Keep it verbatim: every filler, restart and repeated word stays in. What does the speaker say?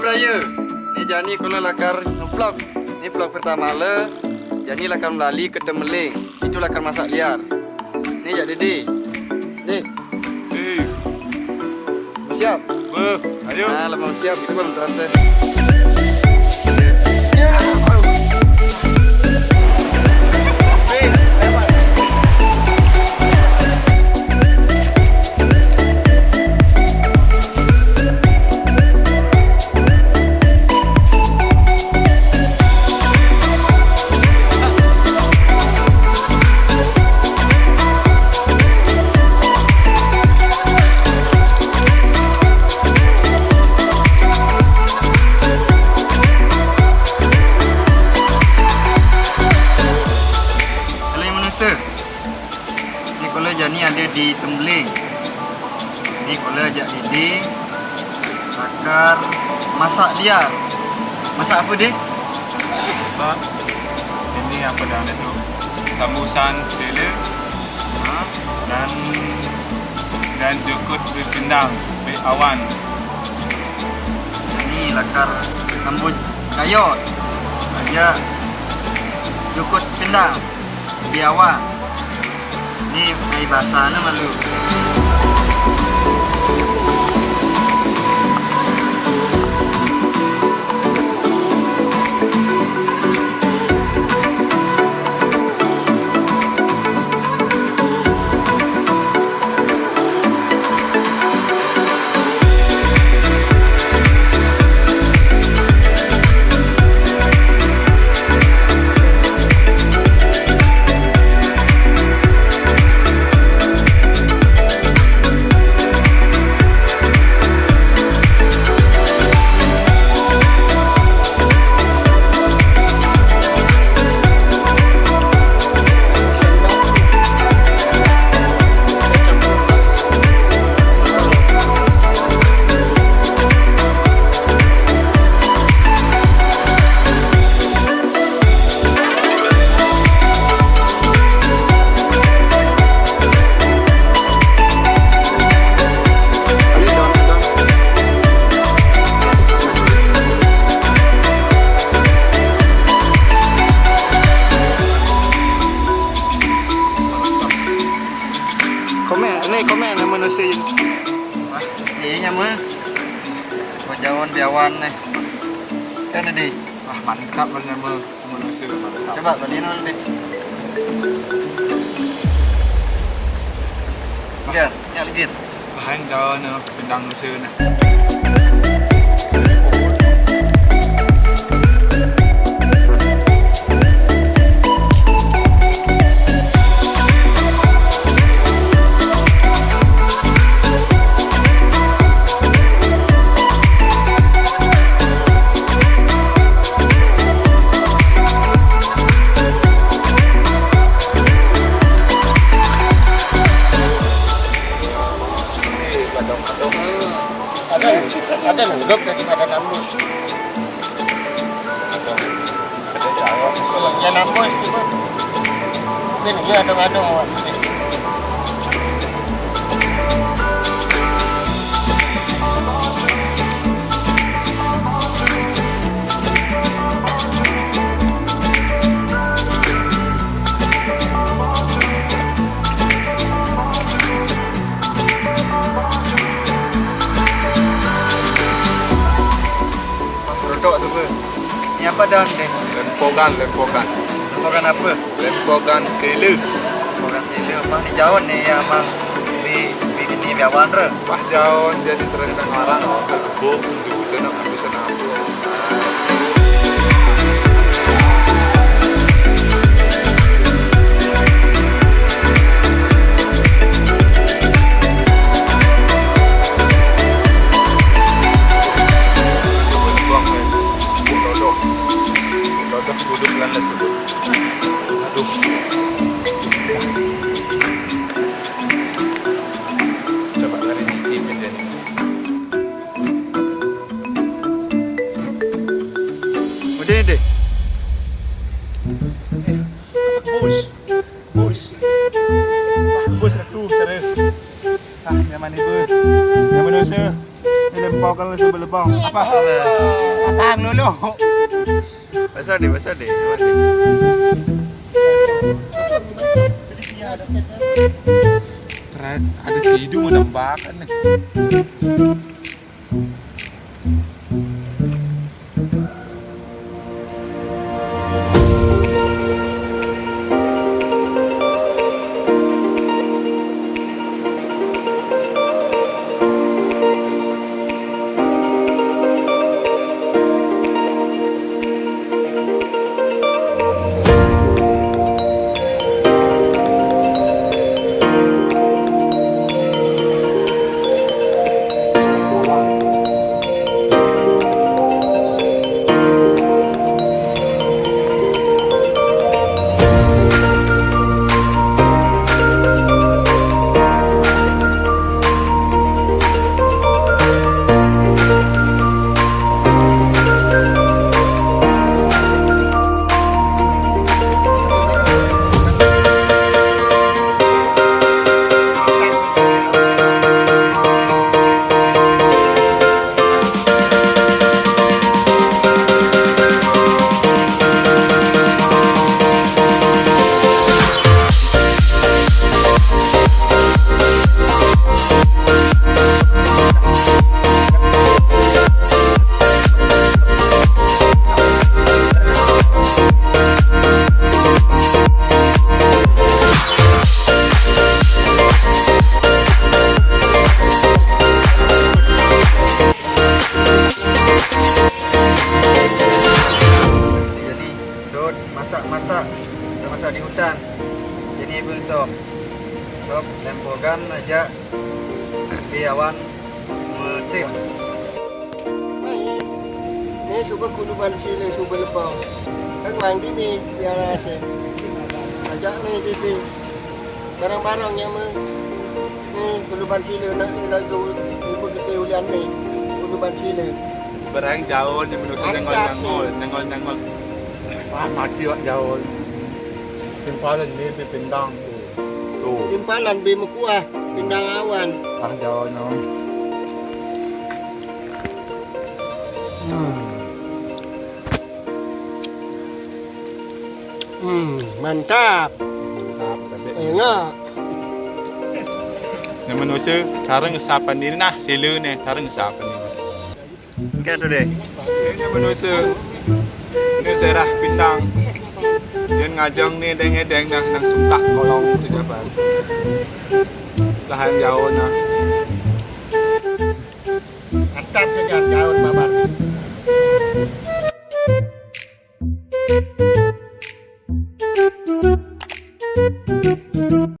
Raya. Ni jani kena lakar vlog. Ni vlog pertama le. Jani lakar melali ke Tembeling. Itu lakar masak liar. Ni jak Dede. Ni. Hei. Siap? Beuh, ayo. Ah, lama siap. Itu baru terakhir. Halo, manusia. Ni kula jani ada di Tembeling. Ni kula ajak Dede takar masak liar. Masak apa, Dek? Masak ini apa dah tu? Tambusan sela, ha, dan, dan jukut bepindang, be awan. Ni lakar tambus kayot. Aja jukut pindang. Biawan. Ni ai bahasa ne malu. Komen, ni komen nama nasi. Wah, ni nama. Kau jauhan biawan ni. Kan tadi. Wah, mantap nama. Manusia mantap. Coba balik dulu deh. Kan, ya lagi. Bahan jauh ni, bintang manusia ni. Ada, ada nanggup daripada nambus. Ya nambus juga. Mungkin dia adung-adung awak. Rodok tu apa? Ni apa dah ni? Lempokan, lempokan. Lempokan apa? Lempokan sela. Lempokan sela. Apa ni jauh ni yang abang bi bi ni biawan re? Pah jauh jadi terendang orang awak ke gebuk, di hujan nak ambil sana apa. Aduh. Coba lari ni, cip, dia ni. Udah ni, deh. Bus. Bus. Bus aku cara. Ah, yang mana bus? Yang mana usaha? Ini lempau Kalau sebelah bang, apa? Apa dulu? Pasal deh, pasal deh. Ada si hidung udah makan nih. Jadi, jadi, sut, masak-masak, masak-masak di hutan. Jadi, bun sop. Sop, lempogan aja, biawan, metim. Ni, suba kuluban sila, suba lebong. Kan mandi ni, biar ase. Ajak ni, titi. Barang-barang yang me-, ni kuluban sila nak, nak tu, ni pun kita ulian ni, kuluban sila. Barang jauh ni manusia nengol-nengol, nengol-nengol. Ah, mati awak jauh. Timpalan ni pipindang tu. Tu. Timpalan bi mekuah, pindang awan. Ah, jauh ni. Hmm. Hmm, mantap. Mantap, tapi Enak. Ni manusia, cara ngesapan diri nah, sila ni, cara ngesapan diri. Kan tu deh. Ini manusia, ini serah pindang. Dia ngajang ni, deng-deng nah, nang suka tolong tu jaban. Lahan jauh nah. Mantap tu, Jan, daun babar.